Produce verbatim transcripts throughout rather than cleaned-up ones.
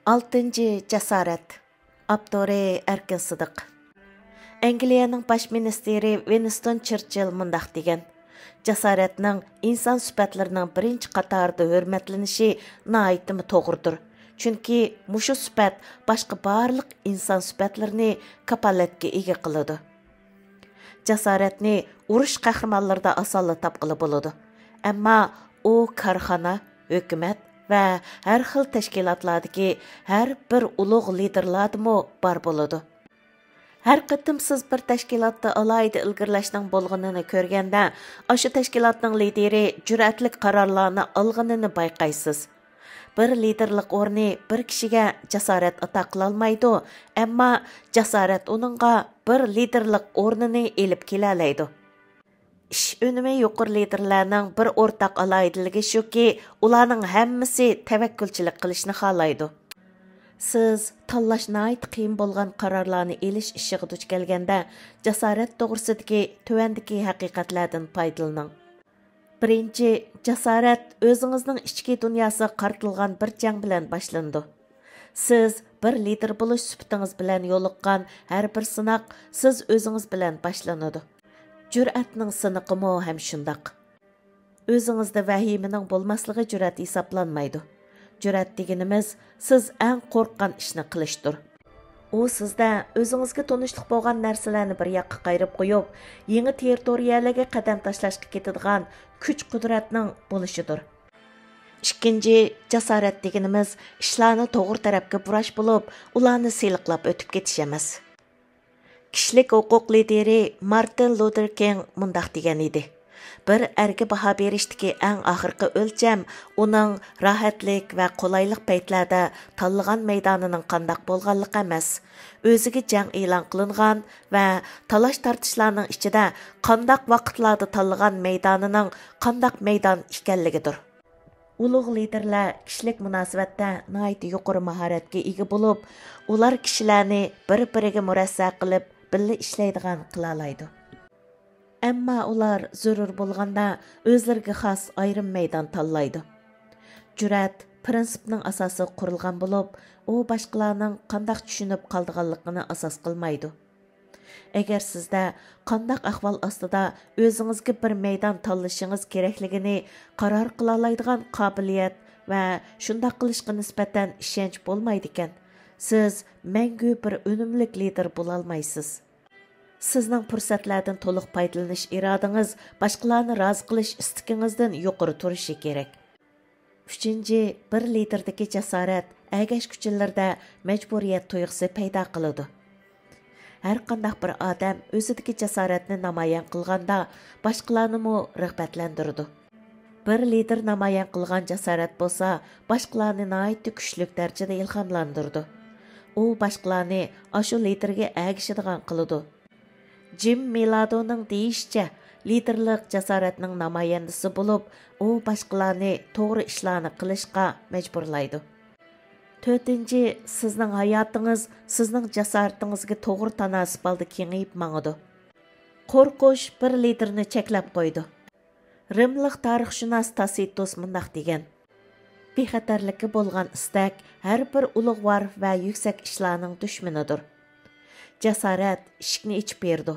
ئالتىنچى جاسارەت. ئاپتورى ئەركىن سىدىق. ئەنگلىيەنىڭ باش مىنىستىرى ۋىنستون چېرچىل مۇنداق دېگەن: «جاسارەتنىڭ ئىنسان سۈپەتلىرىنىڭ بىرىنچى قاتاردا ھۆرمەتلىنىشى ناھايىتىمۇ توغرىدۇر. چۈنكى مۇشۇ سۈپەت باشقا بارلىق ئىنسان سۈپەتلىرىنى كاپالەتكە ئىگە قىلىدۇ.» جاسارەتنى ئۇرۇش قەھرىمانلىرىدا ئاسانلا تاپقىلى بولىدۇ. ئەمما ئۇ كارخانا، ھۆكۈمەت ۋە ھەر خىل تەشكىلاتلاردىكى ھەر بىر ئۇلۇغ لىدېرلاردىمۇ بار بولىدۇ. ھەر قېتىم سىز بىر تەشكىلاتتا ئالاھىدە ئىلگىرىلەشنىڭ بولغىنىنى كۆرگەندە، ئاشۇ تەشكىلاتنىڭ لىدېرى جۈرئەتلىك قارارلارنى ئالغىنىنى بايقايسىز. بىر لىدېرلىق ئورنى بىر كىشىگە جاسارەت ئاتا قىلالمايدۇ، ئەمما جاسارەت ئۇنىڭغا بىر لىدېرلىق ئورنىنى ئېلىپ كېلەلەيدۇ. ئىش ئۈنۈمى يۇقىرى لىدېرلەرنىڭ بىر ئورتاق ئالاھىدىلىكى شۇكى، ئۇلارنىڭ ھەممىسى تەۋەككۈلچىلىك قىلىشنى خالايدۇ. سىز تاللاش ناھايىتى قىيىن بولغان قارارلارنى ئېلىش ئىشىغا دۇچ كەلگەندە، جاسارەت توغرىسىدىكى تۆۋەندىكى ھەقىقەتلەردىن پايدىلىنىڭ. بىرىنچى، جاسارەت ئۆزىڭىزنىڭ ئىچكى دۇنياسىغا قارىتىلغان بىر جەڭ بىلەن باشلىنىدۇ. سىز بىر لىدېر بولۇش سۈپىتىڭىز بىلەن يولۇققان ھەر بىر سىناق سىز ئۆزىڭىز بىلەن باشلىنىدۇ. جۈرئەتنىڭ سىنىقىمۇ ھەم شۇنداق. ئۆزىڭىزدە ۋەھىمىنىڭ بولماسلىقى جۈرئەت ھېسابلانمايدۇ. جۈرئەت دېگىنىمىز، سىز ئەڭ قورققان ئىشنى قىلىشتۇر. ئۇ سىزدە ئۆزىڭىزگە تونۇشلۇق بولغان نەرسىلەرنى بىر ياققا قايرىپ قويۇپ، يېڭى تېررىتورىيەلەرگە قەدەم تاشلاشقا كېتىدىغان كۈچ-قۇدرەتنىڭ بولۇشىدۇر. ئىككىنچى، جاسارەت دېگىنىمىز ئىشلارنى توغرا تەرەپكە بۇراش بولۇپ، ئۇلارنى سىلىقلاپ ئۆتۈپ كېتىش ئەمەس. كىشىلىك ھوقۇق لىدېرى مارتىن لۇتېر كىڭ مۇنداق دېگەن ئىدى: «بىر ئەرگە باھا بېرىشتىكى ئەڭ ئاخىرقى ئۆلچەم ئۇنىڭ راھەتلىك ۋە قولايلىق پەيتلەردە تاللىغان مەيدانىنىڭ قانداق بولغانلىقى ئەمەس، ئۆزىگە جەڭ ئېلان قىلىنغان ۋە تالاش-تارتىشلارنىڭ ئىچىدە قانداق ۋاقىتلاردا تاللىغان مەيدانىنىڭ قانداق مەيدان ئىكەنلىكىدۇر.» ئۇلۇغ لىدېرلەر كىشىلىك مۇناسىۋەتتە ناھايىتى يۇقىرى ماھارەتكە ئىگە بولۇپ، ئۇلار كىشىلەرنى بىر-بىرىگە مۇرەسسە قىلىپ، بىللە ئىشلەيدىغان قىلالايدۇ. ئەمما ئۇلار زۆرۈر بولغاندا ئۆزلىرىگە خاس ئايرىم مەيدان تاللايدۇ. جۈرئەت پىرىنسىپنىڭ ئاساسىغا قۇرۇلغان بولۇپ، ئۇ باشقىلارنىڭ قانداق چۈشىنىپ قالىدىغانلىقىنى ئاساس قىلمايدۇ. ئەگەر سىزدە قانداق ئەھۋال ئاستىدا ئۆزىڭىزگە بىر مەيدان تاللىشىڭىز كېرەكلىكىنى قارار قىلالايدىغان قابىلىيەت ۋە شۇنداق قىلىشقا نىسبەتەن ئىشەنچ بولمايدىكەن، سىز مەڭگۈ بىر ئۈنۈملۈك لىدېر بولالمايسىز. سىزنىڭ پۇرسەتلەردىن تولۇق پايدىلىنىش ئىرادىڭىز باشقىلارنى رازى قىلىش ئىستىكىڭىزدىن يۇقىرى تۇرۇشى كېرەك. ئۈچىنچى، بىر لىدېردىكى جاسارەت ئەگەشكۈچىلىرىدە مەجبۇرىيەت تۇيغۇسى پەيدا قىلىدۇ. ھەر قانداق بىر ئادەم ئۆزىدىكى جاسارەتنى نامايان قىلغاندا، باشقىلارنىمۇ رىغبەتلەندۈرىدۇ. بىر لىدېر نامايان قىلغان جاسارەت بولسا، باشقىلارنى ناھايىتى كۈچلۈك دەرىجىدە ئىلھاملاندۇرىدۇ. ئۇ باشقىلارنى ئاشۇ لىدېرگە ئەگىشىدىغان قىلىدۇ. جىم مىلادونىڭ دېيىشىچە، لىدېرلىق جاسارەتنىڭ نامايەندىسى بولۇپ، ئۇ باشقىلارنى توغرا ئىشلارنى قىلىشقا مەجبۇرلايدۇ. تۆتىنچى، سىزنىڭ ھاياتىڭىز سىزنىڭ جاسارىتىڭىزگە توغرا تاناسىپ ھالدا كېڭىيىپ ماڭىدۇ. قورقۇش بىر لىدېرنى چەكلەپ قويىدۇ. رىملىق تارىخشۇناس تاسىتۇس مۇنداق دېگەن: «بىخەتەرلىككە بولغان ئىستەك ھەر بىر ئۇلۇغۋار ۋە يۈكسەك ئىشلارنىڭ دۈشمىنىدۇر. جاسارەت ئىشىكنى ئېچىپ بېرىدۇ.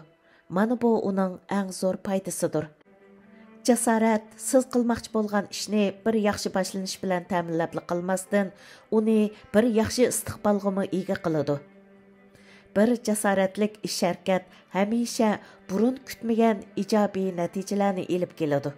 مانا بۇ ئۇنىڭ ئەڭ زور پايدىسىدۇر.» جاسارەت سىز قىلماقچى بولغان ئىشنى بىر ياخشى باشلىنىش بىلەن تەمىنلەپلا قىلماستىن، ئۇنى بىر ياخشى ئىستىقبالغىمۇ ئىگە قىلىدۇ. بىر جاسارەتلىك ئىش-ھەرىكەت ھەمىشە بۇرۇن كۈتمىگەن ئىجابىي نەتىجىلەرنى ئېلىپ كېلىدۇ.